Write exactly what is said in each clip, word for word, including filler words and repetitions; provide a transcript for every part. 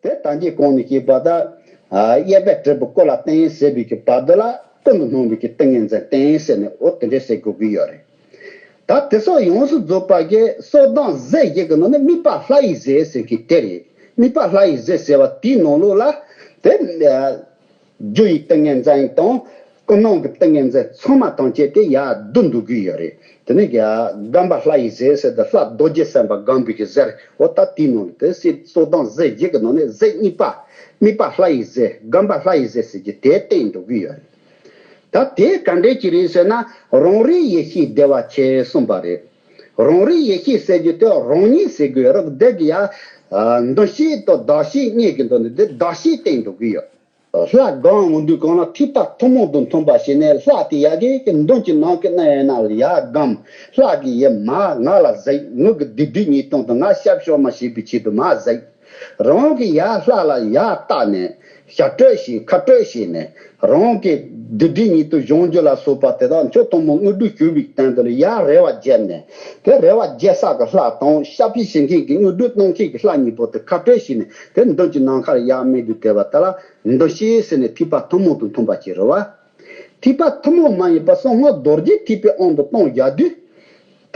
དེ་ད་གིན་གོང་ནས་བཤད་པ་ལྟར། ཨ། གཡས་པས་བྲིས་པའི་སྐུ་ལ་བསྟེན་ཟེར་བའི་གི་བར་དུ་ལ་ཀུན་ཏུ་སྣང་བའི་གི་ཏིང་ངེ་འཛིན་བསྟེན་ཟེར་ནས་འོ་དེ་འདྲས་ཟེར་དགོས་ཀྱི་ཡོད་རེད། ད་དེ་ཚོ་ཡོངས་སུ་རྫོགས་པ་གི་གསོག་ལྡང་ཟས་བཞི་གི་ནང་ནས་དམིགས་པ་ལྷ་ཡི་ཟས་ཟེར་གི་དེ་རེད། དམིགས་པ་ལྷ་ཡི་ཟས་ཟེར་བ་དེའི་ནང་ལོགས་ལ་དེ། རྒྱུ་ཡི་ཏིང་ངེ་འཛིན་དང་ཀུན་སྣང་གི་ཏིང་ངེ་འཛིན་ཚང་མ་ཐམས་ཅད་དེ་ཡར་བསྡུ་འདུག་གི་ཡོད་རེད། དེ་ནས་ཀྱང་སྒོམ་པ་ལྷ་ཡི་ཟས་ཟེར་ཏེ་ལྷ་རྡོ་རྗེ་སེམས་དཔའ་སྒོམ་པའི་གི་ཟས་རེད། འོ་ད་དེའི་ནང་ནས་དེ་སྲིད་གསོག་ལྡང་ཟས་བཞི་གི་ནང་ནས་ཟས་གཉིས་པ། དམིགས་པ་ལྷ་ཡི་ཟས། སྒོམ་པ་ལྷ་ཡི་ཟས་ཟེར་གྱི་དེ་བསྟེན་འདུག་གི་ཡོད་རེད། ད་དེ་ག་འདྲས་ཀྱི་རེད་ཟེར་ན། རང་རིག་ཡེ་ཤེས་བདེ་བ་ཆེ་གསུངས་པ་རེད། རང་རིག་ཡེ་ཤེས་ཟེར་རྒྱུ་དེ་རང་ཉིད་ཟེར་དགོས་རེད། འདི་གི་ཡ། ཨ། མདུན་བསྐྱེད་དང་གདགས་བསྐྱེད་གཉིས་ཀྱི་མདོ་ནས་འདི་གདགས་བསྐྱེད་བསྟེན་འདུག་གི་ཡོད། ལྷ་སྒོམ་འོང་དུས་སྒང་ལ་ཐེག་པ་ཐུན་མོང་དུ་མཐུན་པ་བྱས་ནས་ལྷ་དེ་ཡ་གི་གི་མདུན་གྱི་ནམ་མཁའི་གནས་ཡན་ལ་ཡར་སྒོམ། ལྷ་གི་ཡ་མར་ང་ལ་གཟིགས། ངུ་གི་བདུད་སྡིག་ཉེས་ལྟུང་དུ་ང་ཤ་ཤོར་མ་བྱེད་པའི་ཆེད་དུ་མར་གཟིགས། རང་གི་ཡ་ལྷ་ལ་ཡར་བལྟས་ནས་ཞབས་བྲོ་བྱས། ཁ་བྲོ་བྱས་ནས་རང་གི་བདུད་སྡིག་ཉེས་ལྟུང་སྦྱང་རྒྱུ་ལ་སོགས་པ་དེ་དག་མཆོག་ཐུན་མོང་དངོས་གྲུབ་ཞུ་བའི་དོན་དུ་ལ་ཡར་རེ་བ་བརྒྱབ་ནས། དེ་རེ་བ་བརྒྱབ་ས་གི་ལྷ་དང་བཤགས་པ་བྱེད་མཁན་གྱི་དངོས་གྲུབ་གཏོང་མཁན་གྱི་ལྷ་གཉིས་པོ་དེ་ཁ་བྲོ་བྱས་ནས་དེ་མདུན་གྱི་ནམ་མཁར་ཡར་སྨིན་དུས་དེ་བ་དེ་ལ་མདུན་བསྐྱེད་ཟེར་ནས་ཐེག་པ་ཐུན་མོང་དུ་མཐུན་པ་ཅིག་རེད་བ། ཐེག་པ་ཐུན་མོང་མ་ཡིན་པ་གསང་སྔགས་རྡོ་རྗེ་ཐེག་པའི་དབང་དུ་གཏོང་བྱ་དུས།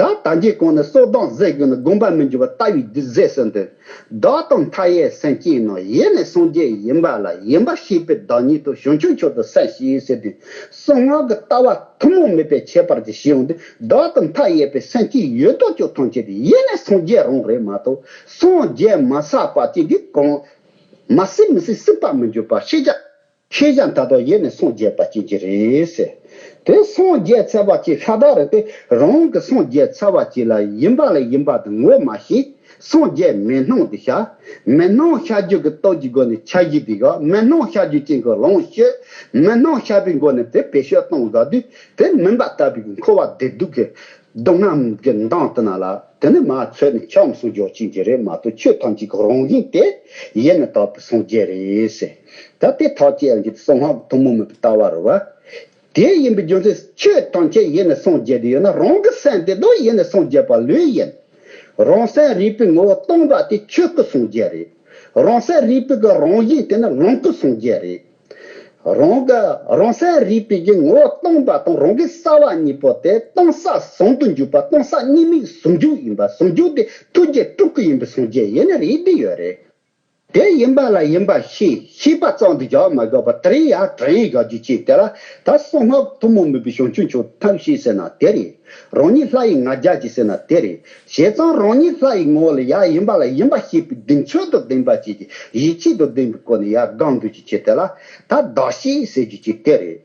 ད་ད་གིན་གོང་ནས་གསོག་ལྡང་ཟས་ཀུན་ནི་བསྒོམ་པར་མི་འགྱུར་བ་ལྟ་བུའི་བདུད་རྫས་སུ་འདོད། བདག་དང་མཐའ་ཡས་སེམས་ཅན་རྣམས་ཡེ་ནས་སངས་རྒྱས་ཡིན་པ་ལ་ཡིན་པར་ཤེས་པའི་བདག་ཉིད་དུ་བྱང་ཆུབ་མཆོག་ཏུ་གསལ་ཞིག་ཟེར་དུས། གསང་སྔགས་ཀྱི་ལྟ་བ་ཐུན་མོང་མིན་པའི་ཁྱད་པར་གྱི་ཕྱིར་འོང་དུས། བདག་དང་མཐའ་ཡས་པའི་སེམས་ཅན་ཡོད་དོ་ཅོག་ཐམས་ཅད་དེ་ཡེ་ནས་སངས་རྒྱས་རང་རེད་མ་གཏོགས། སངས་རྒྱས་མ་བསགས་པ་ཅིག་གིས་གང་མ་སྲིད་མི་སྲིད་སྲིད་པར་མི་འགྱུར་བ་ཤེས་བྱ། ཤེས་བྱ་མཐའ་དག་ཡེ་ནས་སངས་རྒྱས་པ་ཅན་གྱི་རེད་ཟེར། དེ་སངས་རྒྱས་ཚར་བ་ཅིག་ཤ་སྟག་རེད་དེ། རང་གི་སངས་རྒྱས་ཚར་བ་ཅིག་ལ་ཡིན་པ་ལ་ཡིན་པ་དེ་ངོ་མ་ཤེས། སངས་རྒྱས་མི་སྣང་དེ་བྱ། མི་སྣང་བྱ་རྒྱུ་གི་སྟོབས་ཀྱི་སྒོ་ནས་འཆར་གཞི་དེ་བཞག། མི་སྣང་བྱ་རྒྱུ་ཅན་གྱི་ལོངས་སྤྱོད། མི་སྣང་བྱ་བའི་སྒོ་ནས་དེ་བེད་སྤྱོད་གཏོང་དགོས་དུས། དེ་མུན་པ་ལྟ་བུའི་འཁོར་བ་བདེ་སྡུག་གི་སྡུག་བསྔལ་གྱི་མདངས་དེ་ན་ལ། དེ་ནི་མ་ཚོད་ནས་ཁྱབ་སོང་འཇོག་ཅིག་གི་རེད་མ་གཏོགས། ཆོས་ཐམས་ཅད་ཀྱི་རང་བཞིན་དེ་ཡེ་ནས་དག་པའི་སངས་རྒྱས་རེད་ཟེར། ད་དེ་ཐག་བཅད་ཡང་གི་གསང་སྔགས་ཐུན་མོང་མིན་པའི་ལྟ་བ་རེད་བ། དེ་ཡིན་པའི་རྒྱུ་མཚན་ཆོས་ཐམས་ཅད་ཡེ་ནས་སངས་རྒྱས་དེ་ཡོད་ན། རང་གི་སེམས་དེ་དག་ཡེ་ནས་སངས་རྒྱས་པ་ལོས་ཡིན། རང་སེམས་རིག་པའི་ངོ་བོ་སྟོང་པ་དེ་ཆོས་སྐུ་སངས་རྒྱས་རེད། རང་སེམས་རིག་པའི་གི་རང་བཞིན་དེ་ནི་ལོངས་སྐུ་སངས་རྒྱས་རེད། རང་གི་རང་སེམས་རིག་པའི་གི་ངོ་བོ་སྟོང་པ་དང་རང་གི་རྩ་བ་གཉིས་པོ་དེ་སྟོང་ས་ཟུང་དུ་འཇུག་པ། སྟོང་ས་གཉིས་མེད་ཟུང་འཇུག་ཡིན་པ། ཟུང་འཇུག་དེ་ཐུགས་རྗེ་སྤྲུལ་སྐུ་ཡིན་པའི་སངས་རྒྱས་ཡེ་ནས་རེད་བསྡད་ཡོད་རེད། དེ་ཡིན་པ་ལ་ཡིན་པ་ཤེས། ཤེས་པ་ཙམ་དུ་བཞག་མ་དགོས་པར་དེ་རིང་ཡར་དྲན་ཡོད་དགོས་རྒྱུ་ཅིག་དེ་ལ། ད་གསང་སྔགས་ཐུན་མོང་མིན་པའི་བྱང་ཆུབ་མཆོག་ཐབས་ཤེས་ཟེར་ན་དེ་རེད། རང་ཉིད་ལྷ་ཡི་ང་རྒྱལ་གྱིས་ཟེར་ན་དེ་རེད། བྱས་ཙང་རང་ཉིད་ལྷ་ཡི་ངོ་བོ་ལ་ཡར་ཡིན་པ་ལ་ཡིན་པ་ཤེས་པའི་གདེང་ཚོད་དང་ལྡན་པ་ཅིག་གི་ཡིད་ཆེས་དང་ལྡན་པའི་སྒོ་ནས་ཡར་སྒོམ་འདོད་རྒྱུ་ཅིག་དེ་ལ། ད་གདགས་ཤེས་ཟེར་རྒྱུ་ཅིག་དེ་རེད།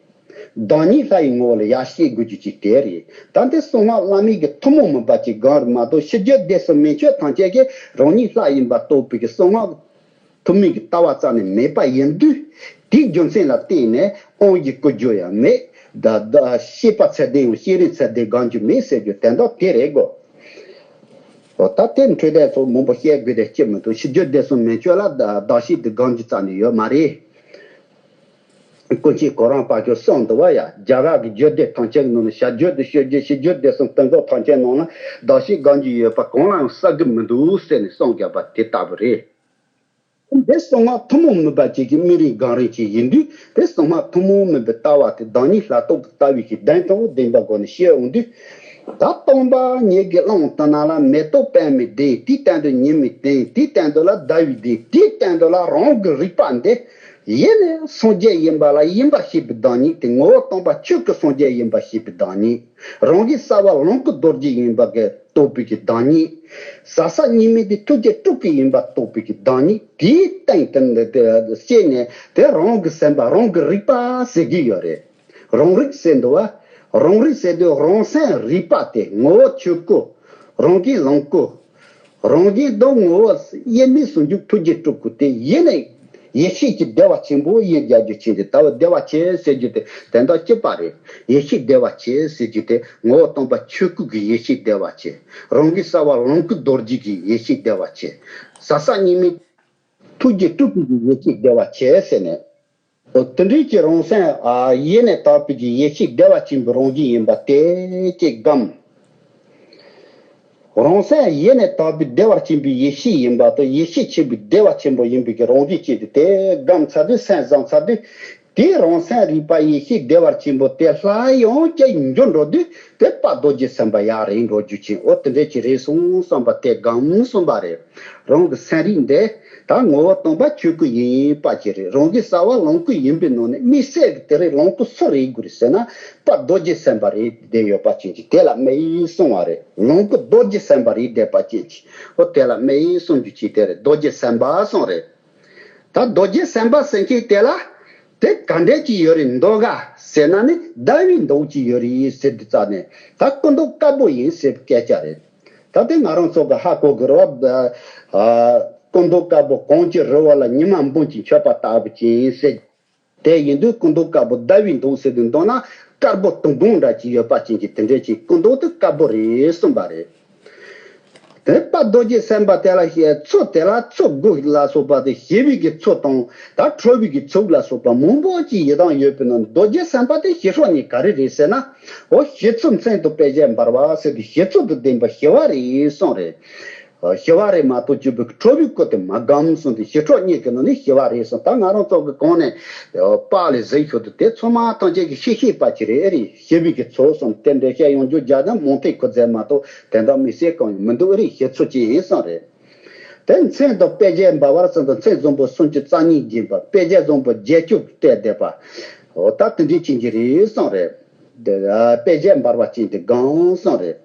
བདག་ཉིད་ལྷ་ཡི་ངོ་བོ་ལ་ཡར་ཤེས་དགོས་རྒྱུ་ཅིག་དེ་རེད། ད་འདི་གསང་སྔགས་བླ་མེད་ཀྱི་ཐུན་མོང་མིན་པ་ཅིག་སྒོམ་རེད་མ་གཏོགས། ཕྱི་རྒྱུད་སྡེ་གསུམ་མན་ཆད་ཐམས་ཅད་ཀྱིས་རང་ཉིད་ལྷ་ཡིན་པ་རྟོགས་པའི་གི་གསང་སྔགས་ཐུན་མིན་གྱི་ལྟ་བ་རྩ་ནས་མེད་པ་ཡིན་དུས། དེའི་རྒྱུ་མཚན་ལ་བརྟེན་ནས་དབང་གིས་བསྐུར་རྒྱུ་ཡང་མེད། ད་ད་ཤེས་པ་ཚད་ལྡན་ཡང་ཤེས་རིག་ཚད་ལྡན་སྒོམ་རྒྱུ་མེད་ཟེར་རྒྱུ་དོན་དག་དེ་རེད་གོ། འོ་ད་དེ་འཕྲོས་དེ་ཚོ་མང་པོ་བཤད་དགོས་དེ་ཅི་མི་འདུག་ཕྱི་རྒྱུད་སྡེ་གསུམ་མན་ཆད་ལ་གདགས་གདགས་ཤེས་དེ་སྒོམ་རྒྱུ་རྩ་ནས་ཡོད་མ་རེད། ཀུན་མཁྱེན་གོ་རམས་པ་ཁྱོད་གསུངས་འདུག་བ་ཡ། རྒྱ་གར་གྱི་རྒྱུད་སྡེ་ཐམས་ཅད་ཀྱི་ནང་ནས་བྱ་རྒྱུད་དང་སྤྱོད་རྒྱུད། ཕྱི་རྒྱུད་སྡེ་གསུམ་དོན་ཚོགས་ཐམས་ཅད་ནང་ན་གདགས་གཞི་སྒོམ་རྒྱུ་ཡོད་པ་གང་ལའང་གསལ་གྱི་མི་འདུག་ཟེར་ནས་གསུངས་བཞག་པ་དེ་ལྟ་བུ་རེད། འདི་གསང་སྔགས་ཐུན་མོང་མིན་པ་ཅིག་གི་སྨིན་རིམ་སྒོམ་རིམ་ཅིག་ཡིན་དུས། དེ་གསང་སྔགས་ཐུན་མོང་མིན་པའི་ལྟ་བ་དེ་བདག་ཉིད་ལྷ་རྟོགས་ཀྱི་ལྟ་བའི་གི་གདེང་དང་ལྡན་པའི་སྒོ་ནས་བཤད་འོང་དུས། ད་སྟོང་པ་ཉིད་ཀྱི་ཀློང་དེ་ན་ལ་མེ་ཏོག་པདྨའི་གདན། དེའི་སྟེང་དུ་ཉི་མའི་གདན། དེའི་སྟེང་དུ་ལ་ཟླ་བའི་གདན། དེའི་སྟེང་དུ་ལ་རང་གི་རིག་པ་འདི་ཡེ་ནས་སངས་རྒྱས་ཡིན་པ་ལ་ཡིན་པར་ཤེས་པའི་བདག་ཉིད་དེ། ངོ་བོ་སྟོང་པ་ཆོས་སྐུ་སངས་རྒྱས་ཡིན་པར་ཤེས་པའི་བདག་ཉིད། རང་གི་རྩ་བ་ལོངས་སྐུ་རྡོ་རྗེ་ཡིན་པ་གི་རྟོགས་པའི་གི་བདག་ཉིད། ཟག་ཟག་གཉིས་མེད་དེ་ཐུགས་རྗེ་སྤྲུལ་སྐུ་ཡིན་པ་རྟོགས་པའི་གི་བདག་ཉིད། དེའི་སྟེང་དུ་འདི་དེ་སྐྱེས་ནས་དེ་རང་གི་སེམས་པ་རང་གི་རིག་པ་ཟེར་གྱི་ཡོད་རེད། རང་རིག་ཟེར་འདུག་བ། རང་རིག་ཟེར་དུས་རང་སེམས་རིག་པ་དེ་ངོ་བོ་ཆོས་སྐུ། རང་གི་ལོངས་སྐུ། རང་གི་དོན་ངོ་བོ་དབྱེར་མེད་ཟུང་འཇུག་ཐུགས་རྗེ་སྤྲུལ་སྐུ་དེ་ཡེ་ནས་ཡེ་ཤེས་ཀྱི་བདེ་བ་ཆེན་པོ་ཡིན་རྒྱག་རྒྱུ་ཆེ་སྟེ། ད་བ་བདེ་བ་ཆེ་ཟེར་རྒྱུ་དེ་དོན་དག་གཅིག་པ་རེད། ཡེ་ཤེས་བདེ་བ་ཆེ་ཟེར་རྒྱུ་དེ་ངོ་བོ་སྟོང་པ་ཆོས་སྐུ་གི་ཡེ་ཤེས་བདེ་བ་ཆེ། རང་གི་རྩ་བ་ལོངས་སྐུ་རྡོ་རྗེ་གི་ཡེ་ཤེས་བདེ་བ་ཆེ། ཟག་ཟག་གཉིས་མེད་ཐུགས་རྗེ་སྤྲུལ་སྐུ་གི་ཡེ་ཤེས་བདེ་བ་ཆེ་ཟེར་ནས། དེ་འདྲའི་ཀྱི་རང་སེམས་ཨ་ཡེ་ནས་དག་པའི་གི་ཡེ་ཤེས་བདེ་བ་ཆེན་པོའི་རང་བཞིན་ཡིན་པ་དེ་ཅིག་སྒོམ། རང་སེམས་ཡེ་ནས་དག་པའི་བདེ་བ་ཆེན་པོའི་ཡེ་ཤེས་ཡིན་པ་དང་། ཡེ་ཤེས་ཆེན་པོའི་བདེ་བ་ཆེན་པོ་ཡིན་པའི་གི་རང་བཞིན་ཅན་དེ་དེ་སྒོམ་ཚར་དུས། སེམས་བཟུང་ཚར་དུས། དེའི་རང་སེམས་རིག་པ་ཡེ་ཤེས་བདེ་བ་ཆེན་པོ་དེ་སླར་ཡང་སྐྱེ་འགྱུར་འགྲོ་དུས། དེ་དཔལ་རྡོ་རྗེ་སེམས་དཔའ་ཡར་རེད་འགྲོ་རྒྱུ་ཅན། འོ་དེ་འདྲ་ཅིག་རེད་གསུངས་གསུངས་པ་དེ་སྒོམ་གསུངས་པ་རེད། རང་གི་སེམས་རིག་འདི་ད་ངོ་བོ་སྟོང་པ་ཆོས་སྐུ་ཡིན་པ་ཅིག་རེད། རང་གི་རྩ་བ་ལོངས་སྐུ་ཡིན་པའི་ནང་ནས་དམིགས་བསལ་གྱི་དེ་རེད། ལོངས་སྐུ་སུ་རེད་དགོས་རེད་ཟེར་ན། དཔལ་རྡོ་རྗེ་སེམས་དཔའ་རེད་བསྡད་ཡོད་པ་ཅན་ཅིག་དེ་ལ་དམིགས་གསུངས་པ་རེད། ལོངས་སྐུ་རྡོ་རྗེ་སེམས་དཔའ་རེད་བསྡད་པ་ཅན་ཅིག་འོ་དེ་ལ་དམིགས་གསུངས་རྒྱུ་ཅིག་དེ་རེད། རྡོ་རྗེ་སེམས་དཔའ་གསུངས་རེད། ད་རྡོ་རྗེ་སེམས་དཔའ་ཟེར་མཁན་དེ་ལ་དེ་ག་འདྲས་ཅིག་ཡོད་རེད་འདུག་ག་ཟེར་ན་ནི། ཟླ་བའི་མདོག་ཅིག་ཡོད་རེད་ཟེར་དུས་ཙ་ནས། ད་སྐུ་མདོག་དཀར་པོ་ཡིན་ཟེར་བའི་སྐད་ཆ་རེད། ད་དེ་ང་རང་ཚོ་གི་ཧ་གོ་གི་རེད་བ། ཨ། སྐུ་མདོག་དཀར་པོ་གངས་ཀྱི་རི་བོ་ལ་ཉི་མ་འབུམ་གྱིས་མཆོད་པ་ལྟ་བུ་ཅིག་ཡིན་ཟེར། དེ་ཡིན་དུས་སྐུ་མདོག་དཀར་པོ་ཟླ་བའི་མདོག་ཟེར་དུས། མདོག་ན་དཀར་པོ་དུང་སྒང་འདྲ་ཅིག་ཡོད་པ་ཅན་གྱི་དེ་འདྲས་ཅིག་སྐུ་མདོག་དེ་དཀར་པོ་རེད་གསུངས་པ་རེད། དེ་དཔལ་རྡོ་རྗེ་སེམས་དཔའ་དེ་ལ་ཞེས་མཚོ་དེ་ལ་མཚོ་དགུ་ལ་སོགས་པ་དེ་ཞི་བའི་གི་མཚོ་དང་། ད་ཁྲོ་བའི་གི་མཚོ་ལ་སོགས་པ་མང་པོ་ཅིག་ཡི་དམ་ཡོད་པའི་ནང་རྡོ་རྗེ་སེམས་དཔའ་དེ་ཞི་ཁྲོ་གཉིས་ག་རེ་རེད་ཟེར་ན། འོ་ཞི་མཚོ་མཚན་དང་དཔེ་བྱད་འབར་བ་ཟེར་དུས་ཞི་མཚོ་དང་ལྡན་པ་ཞི་བ་རེད་གསུངས་རེད། ཞི་བ་རེད་མ་གཏོགས་སྐྱོ་བའི་ཁྲོ་བའི་སྐུ་དེ་མ་སྒོམ་གསུངས་ཏེ། ཞི་ཁྲོ་གཉིས་ཀྱི་ནང་ནས་ཞི་བ་རེད་གསུངས། ད་ང་རང་ཚོ་གི་གོང་ནས་དཔག་ལས་གཟིགས་ཤོག་དུས་དེ་ཚང་མ་ཐམས་ཅད་ཀྱི་ཤེས་ཤེས་པ་ཅིག་རེད། ཨེ་རེད། ཞི་བའི་གི་མཚོ་གསུངས་དེ་འདྲ་བཤད་ཡོང་རྒྱུ་རྒྱ་ནི་མང་ཐལ་ཁོ་ཟེར་མ་གཏོགས་དེ་འདྲ་མི་སྲིད་གང་ཡང་མི་འདུག་ཨེ་རེད། ཞི་མཚོ་ཅིག་ཡིན་གསུངས་རེད། དེ་མཚན་དང་དཔེ་བྱད་འབར་བར་གསུངས་དང་། མཚན་བཟང་པོ་སུམ་ཅུ་རྩ་གཉིས་བརྒྱན་པ། དཔེ་བྱད་བཟང་པོ་བརྒྱད་ཅུ་སྤྲས་བསྡད་པ། འོ་ད་དེ་འདྲའི་ཅན་གྱི་རེད་གསུངས་རེད། དེ་དཔེ་བྱད་འབར་བ་ཅན་དེ་སྒོམ་གསུངས་རེད།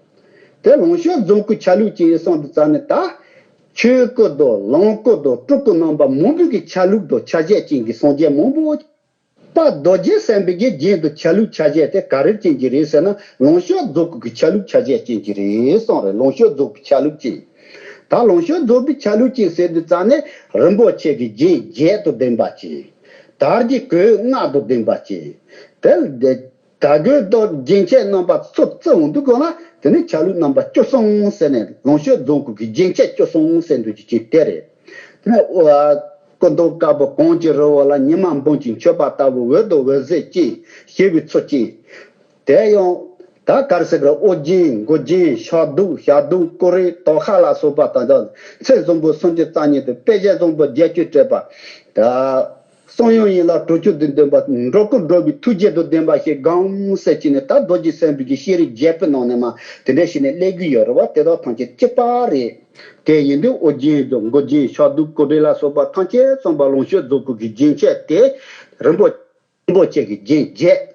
དེ་ལོངས་སྤྱོད་རྫོགས་སྐུའི་ཆ་ལུགས་ཅན་གསུངས་དུས་ཙ་ནས། ད་ཆོས་སྐུ་དང་ལོངས་སྐུ་དང་སྤྲུལ་སྐུ་རྣམ་པ་མང་པོའི་གི་ཆ་ལུགས་དང་ཆ་བྱད་ཅན་གྱི་སངས་རྒྱས་མང་པོ། དཔལ་རྡོ་རྗེ་སེམས་དཔའི་གི་རྒྱན་དང་ཆ་ལུགས་ཆ་བྱད་དེ་ག་རེ་ཅན་གྱི་རེད་ཟེར་ན། ལོངས་སྤྱོད་རྫོགས་སྐུ་གི་ཆ་ལུགས་ཆ་བྱད་ཅན་གྱི་རེད་གསུངས་རེད། ལོངས་སྤྱོད་རྫོགས་སྐུའི་ཆ་ལུགས་ཅན། ད་ལོངས་སྤྱོད་རྫོགས་སྐུའི་ཆ་ལུགས་ཅན་ཟེར་དུས་ཙ་ནས། རིན་པོ་ཆེ་གི་རྒྱན་བརྒྱད་དང་ལྡན་པ་ཅན། དར་གྱི་གོས་ལྔ་དང་ལྡན་པ་ཅན། དེ་ལ་དར་གོས་དང་རྒྱན་ཆས་རྣམ་པ་ཚོ་བརྩི་འོང་དུས་གོ་ན། དེ་ནི་ཆ་ལུགས་རྣམ་པ་བཅུ་གསུམ་ཟེར་ནས། ལོངས་སྤྱོད་རྫོགས་སྐུ་གི་རྒྱན་ཆས་བཅུ་གསུམ་ཟེར་འདུག་ཅིག་ཅིག་དེ་རེད། དེ་ནས་སྐུ་མདོག་དཀར་པོ་གངས་ཀྱི་རི་བོ་ལ་ཉི་མ་འབུམ་གྱིས་མཆོད་པ་ལྟ་བུ། འོད་དང་འོད་ཟེར་ཅན། ཞི་བའི་མཚོ་ཅན། དེ་ཡང་ད་ག་རེ་ཟེར་གི་རེད། ཨོ་རྒྱན། མགོ་རྒྱན། ཞབས་རྡོལ། ཞབས་རྡོལ་ཀུ་རེ་དོ་ཤལ་ལ་སོགས་པ་དང་། མཚན་བཟང་པོ་སུམ་ཅུ་རྩ་གཉིས་དང་། དཔེ་བྱད་བཟང་པོ་བརྒྱད་ཅུ་སྤྲས་པ། ད་གསུང་དབྱངས་ཡན་ལག་དྲུག་ཅུ་དང་ལྡན་པ། འགྲོ་ཀུན་སྒྲོལ་བའི་ཐུགས་རྗེ་དང་ལྡན་པ་ཞིག་སྒོམ་ཟེར་གྱི་ནས། ད་རྡོ་རྗེ་སེམས་དཔའི་གི་ཤེས་རིག་རྒྱས་པའི་ནང་ནས་མ་དེ་འདྲ་ཞིག་ནས་སླེབས་ཀྱི་ཡོད་རེད་བ། དེ་དག་ཐམས་ཅད་གཅིག་པ་རེད། དེ་ཡིན་དུས་ཨོ་རྒྱན་དང་མགོ་རྒྱན། ཞབས་རྡོལ་ཀུ་རེ་ལ་སོགས་པ་ཐམས་ཅད་ཚང་པ་ལོངས་སྤྱོད་རྫོགས་སྐུ་གི་རྒྱན་ཆས་དེ། རིན་པོ་རིན་པོ་ཆེ་གི་རྒྱན་བརྒྱད།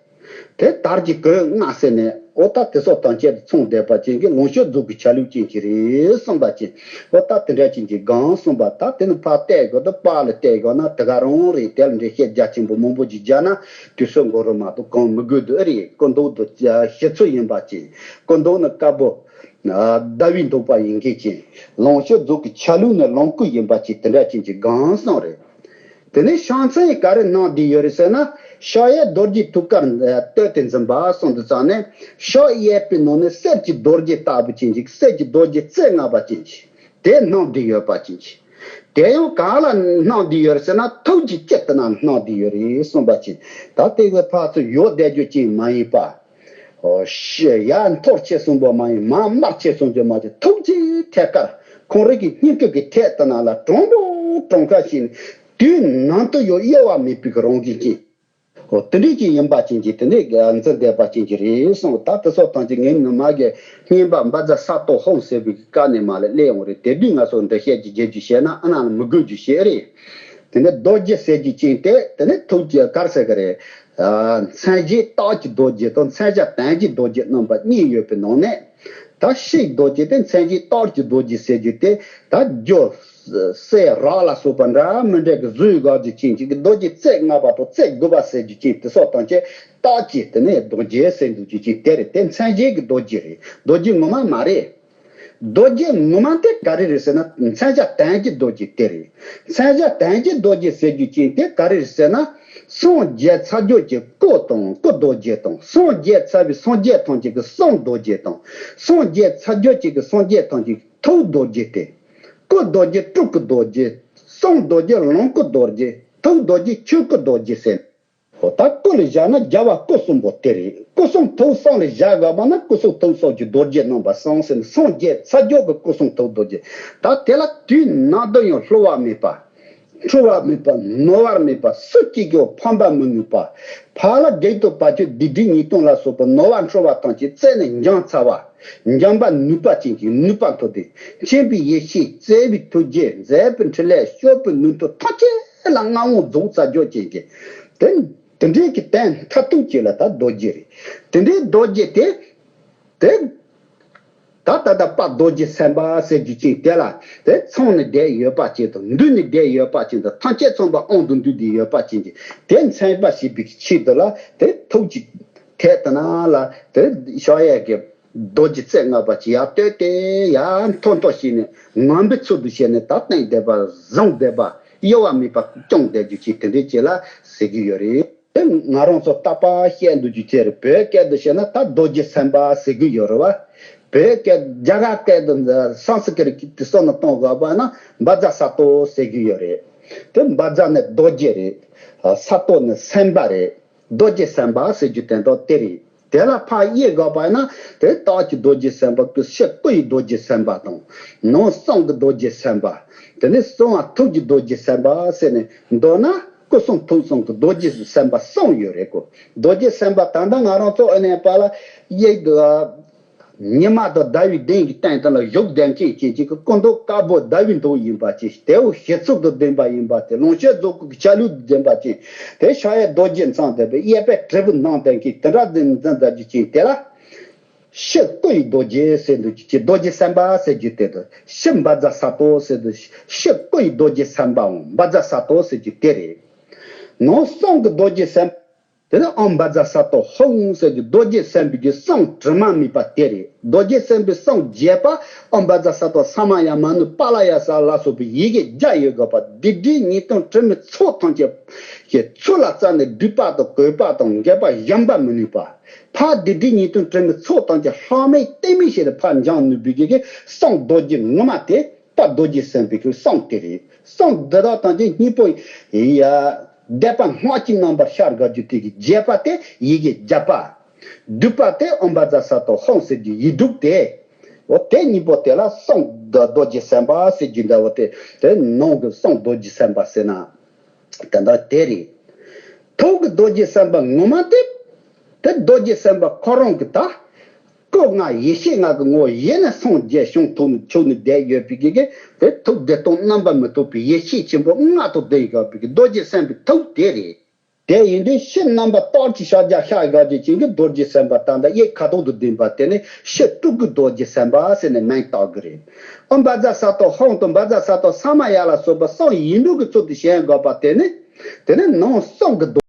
དེ་དར་གྱི་གོས་ལྔ་ཟེར་ནས། འོ་ད་དེ་སོགས་ཐམས་ཅད་དུ་ཚང་བསྡད་པ་ཅན་གྱི་ལོངས་སྤྱོད་རྫོགས་སྐུའི་ཆ་ལུགས་ཅན་གྱི་རེད་གསུངས་པ་ཅན། འོ་ད་དེ་འདྲ་ཅན་གྱི་སྒོམ་གསུངས་པ། ད་དེ་ནི་ཕར་བལྟས་དགོས་དང་། པར་ལ་བལྟས་དགོས་ན་དེ་ག་རང་རེད། དེ་ལ་འགྲེལ་བཤད་རྒྱ་ཆེན་པོ་མང་པོ་ཅིག་རྒྱག་ན་དུས་ཚོད་འགོར་རོ་མ་གཏོགས་གང་མི་དགོས་འདུག་ཨེ་རེད། སྐུ་མདོག་དང་ཞི་མཚོ་ཡིན་པ་ཅན། སྐུ་མདོག་ནི་དཀར་པོ་ཟླ་བའི་མདོག་པ་ཡིན་མཁན་ཅན། ལོངས་སྤྱོད་རྫོགས་སྐུའི་ཆ་ལུགས་ནི་ལོངས་སྐུ་ཡིན་པ་ཅན། དེ་འདྲ་ཅན་གྱི་སྒོམ་གསུངས་རེད། དེ་ནས་ཕྱག་མཚན་ག་རེ་གནང་བསྡད་ཡོད་རེད་ཟེར་ན། ཕྱག་གཡས་རྡོ་རྗེ་ཐུགས་ཀར་བསྟོད་དེ་འཛིན་པ་གསུངས་དུས་ཙ་ནས། ཕྱག་གཡས་པའི་ནང་ནས་གསེར་གྱི་རྡོ་རྗེ་ལྟ་བུ་ཅན་ཅིག་གསེར་གྱི་རྡོ་རྗེ་རྩེ་ལྔ་པ་ཅན་ཅིག་དེ་གནང་བསྡད་ཡོད་པ་ཅན་ཅིག་དེ་ཡང་གང་ལ་གནང་བསྡད་ཡོད་རེད་ཟེར་ན། ཐུགས་ཀྱི་དཀྱིལ་དེ་ན་གནང་བསྡད་ཡོད་རེད་གསུངས་པ་ཅན། ད་དེ་གི་ཕར་ཚུར་ཡོད་བསྡད་རྒྱུ་ཅན་མ་ཡིན་པ། ཨོ་ཤི། ཡར་འཐོར་བྱས་སོང་བ་མ་ཡིན། མར་དམར་བྱས་སོང་རྒྱུ་མ་ཡིན། ཐུགས་ཀྱི་ཐད་ཀར་ཁོང་རང་གི་སྙིང་གི་གི་ཐད་དེ་ན་ལ་དྲང་པོ་དྲང་ཁ་ཞིག་ནས་དུས་ནམ་དུ་ཡང་གཡོ་བ་མེད་པའི་གི་རང་བཞིན་ཅན། ཨོ་དེ་འདྲ་ཅིག་ཡིན་པ་ཅན་གྱི་དེ་ནས་འཛིན་བསྡད་པ་ཅན་གྱི་རེད་གསུངས། ད་དེ་སོགས་ཐམས་ཅད་ངའི་ནུ་མ་གི་བསྙེན་པ་བཛྲ་ས་ཏོ་ཧཱུྃ་ཟེར་བའི་སྐབས་ནས་མ་ལ་སླེབས་ཡོང་རེད། དེ་དུས་ང་ཚོ་འདི་བཤད་ཀྱི་རྒྱན་གྱི་བཤད་ན་ཨ་ན་ལ་མི་དགོས་རྒྱུ་བཤད་རེད། དེ་ནས་རྡོ་རྗེ་ཟེར་རྒྱུ་ཅན་དེ་དེ་ནས་ཐུགས་ཀྱི་ག་རེ་ཟེར་གི་རེད། ཨ། མཚན་བརྗོད་རྟགས་ཀྱི་རྡོ་རྗེ་དང་མཚན་བྱང་དོན་གྱི་རྡོ་རྗེ་རྣམ་པ་གཉིས་ཡོད་པའི་ནང་ནས། ད་ཕྱིའི་རྡོ་རྗེ་དེ་མཚན་བརྗོད་རྟགས་ཀྱི་རྡོ་རྗེ་ཟེར་རྒྱུ་དེ། ད་རྒྱུ་གསེར་རག་ལ་སོགས་པ་འདྲ་མི་འདྲ་གི་བཟོས་དགོས་རྒྱུ་ཅན་གྱི་རྡོ་རྗེ་རྩེ་ལྔ་པ་དང་རྩེ་དགུ་པ་ཟེར་རྒྱུ་ཅན་དེ་སོགས་ཐམས་ཅད་རྟགས་ཀྱི་དེ་ནས་རྡོ་རྗེ་ཟེར་འདུག་རྒྱུ་ཅན་དེ་རེད། དེ་མཚན་བརྗོད་ཀྱི་རྡོ་རྗེ་རེད། རྡོ་རྗེ་ངོ་མ་མ་རེད། རྡོ་རྗེ་ངོ་མ་དེ་ག་རེ་རེད་ཟེར་ན། མཚན་བྱང་དོན་གྱི་རྡོ་རྗེ་དེ་རེད། མཚན་བྱང་དོན་གྱི་རྡོ་རྗེ་ཟེར་རྒྱུ་ཅན་དེ་ག་རེ་རེད་ཟེར་ན། སངས་རྒྱས་ཚར་གཅོད་ཀྱི་སྐུ་དང་སྐུ་རྡོ་རྗེ་དང་། སངས་རྒྱས་ཚར་བའི་སངས་རྒྱས་ཐམས་ཅད་ཀྱི་གསུང་རྡོ་རྗེ་དང་། སངས་རྒྱས་ཚར་གཅོད་ཅིག་གི་སངས་རྒྱས་ཐམས་ཅད་ཀྱི་ཐུགས་རྡོ་རྗེ་དེ། སྐུ་རྡོ་རྗེ་སྤྲུལ་སྐུ་རྡོ་རྗེ། གསུང་རྡོ་རྗེ་ལོངས་སྐུ་རྡོ་རྗེ། ཐུགས་རྡོ་རྗེ་ཆོས་སྐུ་རྡོ་རྗེ་ཟེར། ད་སྐུ་ལ་བཞག་ན་རྒྱལ་བ་སྐུ་གསུམ་པོ་དེ་རེད། སྐུ་གསུང་ཐུགས་གསུམ་ལ་བཞག་དགོས་པ་ན་སྐུ་གསུང་ཐུགས་གསུམ་གྱི་རྡོ་རྗེ་རྣམ་པ་གསུམ་ཟེར་ནས་སངས་རྒྱས་ཚ་རྒྱུད་ཀྱི་སྐུ་གསུང་ཐུགས་རྡོ་རྗེ། ད་དེ་ལ་དུས་ནམ་དུ་ཡང་བསླུ་བ་མེད་པ། འཁྲུལ་བ་མེད་པ། ནོར་བ་མེད་པ། སུ་གཅིག་ཀྱང་ཕམ་པར་མི་ནུས་པ། ཕར་ལ་བགེགས་དང་བར་ཆད་སྡིག་སྒྲིབ་ཉེས་ལྟུང་ལ་སོགས་པ་ནོར་བ་འཁྲུལ་བ་ཐམས་ཅད་རྩད་ནས་འཇོམས་ཚར་བ། འཇོམས་པར་ནུས་པ་ཅན་གྱི་ནུས་པ་མཐུ་ལྡན། མཁྱེན་པའི་ཡེ་ཤེས། བརྩེ་བའི་ཐུགས་རྗེ། མཛད་པའི་འཕྲིན་ལས། སྤྱོད་པའི་ནུས་མཐུ་ཐམས་ཅད་ལ་མངའ་དབང་རྫོགས་ཚར་རྒྱུ་ཅན་གྱི། དེ་དེ་འདྲའི་གི་དོན་མཐར་ཐུག་ཅིག་ལ་ད་རྡོ་རྗེ་རེད། དེ་འདྲའི་རྡོ་རྗེ་དེ། དེ། ད་ད་ལྟ་དཔལ་རྡོ་རྗེ་སེམས་དཔའ་ཟེར་རྒྱུ་ཅིག་དེ་ལ་དེ་ཚང་ནས་བསྡད་ཡོད་པ་ཅིག་དང་། འདུས་ནས་བསྡད་ཡོད་པ་ཅིག་དང་། ཐམས་ཅད་ཚང་པ་དབང་དུ་འདུས་ཏེ་ཡོད་པ་ཅིག་གི་དེ་མཚོན་པ་བྱེད་པའི་ཆེད་དུ་ལ་དེ་ཐུགས་ཀྱི་ཐད་དུ་ན་ལ་དེ་ཕྱག་གཡས་ཀྱི་རྡོ་རྗེ་རྩེ་ལྔ་པ་ཅིག་ཡར་བསྟོད་དེ་ཡར་མཐོ་མཐོ་བྱས་ནས་ངང་པའི་ཚུལ་དུ་བྱས་ནས་ད་བརྟན་བསྡད་པ། བཟུང་བསྡད་པ། གཡོ་བ་མེད་པ་སྐྱོང་བསྡད་རྒྱུ་ཅིག་དེ་འདྲའི་ཅིག་ལ་ཟེར་གྱི་ཡོད་རེད། དེ་ང་རང་ཚོ་རྟག་པར་བཤད་འདུག་རྒྱུ་ཅིག་རེད། བོད་སྐད་དུ་བཤད་ན་ད་རྡོ་རྗེ་སེམས་དཔའ་ཟེར་གྱི་ཡོད་རེད་བ། བོད་སྐད། རྒྱ་གར་སྐད་དུ་སཾ་སྐྲྀ་ཏ་སྐད་དུ་བསམ་བློ་གཏོང་དགོས་པ་ན་བཛྲ་སཏྭ་ཟེར་གྱི་ཡོད་རེད། དེ་བཛྲ་ནི་རྡོ་རྗེ་རེད། སཏྭ་ནི་སེམས་དཔའ་རེད། རྡོ་རྗེ་སེམས་དཔའ་ཟེར་རྒྱུ་དོན་དག་དེ་རེད། དེ་ལ་ཕར་དབྱེ་དགོས་པ་ན་དེ་ལྟག་གི་རྡོ་རྗེ་སེམས་དཔའ། ཕྱི་སྐུ་ཡི་རྡོ་རྗེ་སེམས་དཔའ་དང་། ནང་གསང་གི་རྡོ་རྗེ་སེམས་དཔའ། དེ་ནས་གསང་བ་ཐུགས་ཀྱི་རྡོ་རྗེ་སེམས་དཔའ་ཟེར་ནས། མདོར་ན་སྐུ་གསུང་ཐུགས་གསུམ་གྱི་རྡོ་རྗེ་སེམས་དཔའ་གསུམ་ཡོད་རེད་གོ། རྡོ་རྗེ་སེམས་དཔའ་ད་ལྟ་ང་རང་ཚོ་ཨ་ནེ་པ་ལ་དབྱེ་དགོས། ཉི་མ་དང་ཟླ་བའི་གདན་གྱི་སྟེང་དེ་ལ་བཞུགས་བསྡད་མཁན་ཅན་གྱི་སྐུ་མདོག་དཀར་པོ་ཟླ་བའི་མདོག་ཡིན་པ་ཅན། དེའུ་བྱི་ཚུབ་ཏུ་ལྡན་པ་ཡིན་པ་དེ། ལོངས་སྤྱོད་རྫོགས་སྐུ་གི་ཆ་ལུགས་ལྡན་པ་ཅན། དེ་ཕྱག་གཡས་རྡོ་རྗེ་འཆང་ལྡན་པའི་གཡས་པས་དྲིལ་བུ་བསྣམས་བསྡད་མཁན་དེ་འདྲ་འཛིན་འཛིན་ཟེར་རྒྱུ་ཅན་དེ་ལ། ཕྱི་སྐུ་ཡི་རྡོ་རྗེ་ཟེར་འདུག་རྒྱུ་ཅན། རྡོ་རྗེ་སེམས་དཔའ་ཟེར་རྒྱུ་དེ་དང་། ཕྱི་བཛྲ་སཏྭ་ཟེར་འདུག་ཕྱི་སྐུ་ཡི་རྡོ་རྗེ་སེམས་དཔའ་འམ་བཛྲ་སཏྭ་ཟེར་རྒྱུ་དེ་རེད། ནང་གསང་གི་རྡོ་རྗེ་སེམས། དེ་ནི་ཨོཾ་བཛྲ་སཏྭ་ཧཱུྃ་ཟེར་རྒྱུ་རྡོ་རྗེ་སེམས་དཔའི་གི་གསང་དྲི་མ་མེད་པ་དེ་རེད། རྡོ་རྗེ་སེམས་དཔའི་གསང་རྒྱས་པ། ཨོཾ་བཛྲ་སཏྭ་ས་མ་ཡ་མ་ནུ་པཱ་ལ་ཡ་ས་ལ་སོགས་པའི་ཡི་གེ་བརྒྱ་ཡོད་དགོས་པ། སྡིག་སྒྲིབ་ཉེས་ལྟུང་དྲི་མའི་ཚོགས་ཐམས་ཅད་ཀྱི་ཚུལ་ལ་བརྩམས་ནས་སྡིག་པ་དང་གོས་པ་དང་འགལ་བ་གཞོམ་པར་མི་ནུས་པ། ཕར་སྡིག་སྒྲིབ་ཉེས་ལྟུང་དྲི་མའི་ཚོགས་ཐམས་ཅད་ལྷག་མེད་གཏིང་མེད་བྱས་ཏེ་ཕར་འབྱང་ནུས་པའི་གི་གསང་རྡོ་རྗེ་ངོ་མ་དེ་དཔལ་རྡོ་རྗེ་སེམས་དཔའི་གི་གསང་དེ་རེད། གསང་འདི་དག་ཐམས་ཅད་སྙིང་པོ་ཡ། བཟླས་པ་སྔགས་ཀྱི་རྣམ་པར་ཤར་དགའ་རྒྱུ་དེ་གི་རྒྱས་པ་དེ་ཡི་གེ་བརྒྱ་པ། བསྡུས་པ་དེ་ཨོཾ་བཛྲ་སཏྭ་ཧཱུྃ་ཟེར་རྒྱུ་ཡིག་དྲུག་དེ། འོ་དེ་གཉིས་པོ་དེ་ལ་གསང་རྡོ་རྗེ་སེམས་དཔའ་ཟེར་རྒྱུ་འདྲ་བོ་དེ། དེ་ནང་གི་གསང་རྡོ་རྗེ་སེམས་དཔའ་ཟེར་ན། དེ་འདྲ་དེ་རེད། ཐུགས་ཀྱི་རྡོ་རྗེ་སེམས་དཔའ་ངོ་མ་དེ། དེ་རྡོ་རྗེ་སེམས་དཔའ་ཁོ་རང་གི་ད། སྐུ་ལྔ་ཡེ་ཤེས་ལྔ་གི་ངོ་བོ་ཡེ་ནས་སངས་རྒྱས་བྱུང་ཐུག་ནས་ཆུག་ནས་བསྡད་ཡོད་པའི་གི་གི་དེ་ཐུགས་བདེ་སྟོང་རྣམ་པར་མི་རྟོག་པའི་ཡེ་ཤེས་ཆེན་པོ་ལྔ་དང་ལྡན་ཡོད་པའི་གི་རྡོ་རྗེ་སེམས་དཔའི་ཐུགས་དེ་རེད། དེ་ཡིན་དུས་ཕྱི་རྣམ་པ་སྟག་གི་ཕྱག་རྒྱ་ཤར་དགའ་རྒྱུ་ཅན་གྱི་རྡོ་རྗེ་སེམས་དཔའ་ད་ལྟ་གཡས་ཁ་དོག་ཏུ་ལྡན་པ་དེ་ནི་ཕྱི་སྤྲུལ་སྐུའི་རྡོ་རྗེ་སེམས་དཔའ་ཟེར་ནས་མིང་བཏགས་གི་རེད། ཨོཾ་བཛྲ་སཏྭ་ཧཱུྃ་དང་བཛྲ་སཏྭ་ས་མ་ཡ་ལ་སོགས་པ་གསང་ཡིག་དྲུག་གི་ཚུལ་དུ་བྱེད་དགོས་པ་དེ་ནི། དེ་ནི་ནང་གསང་གི་རྡོ།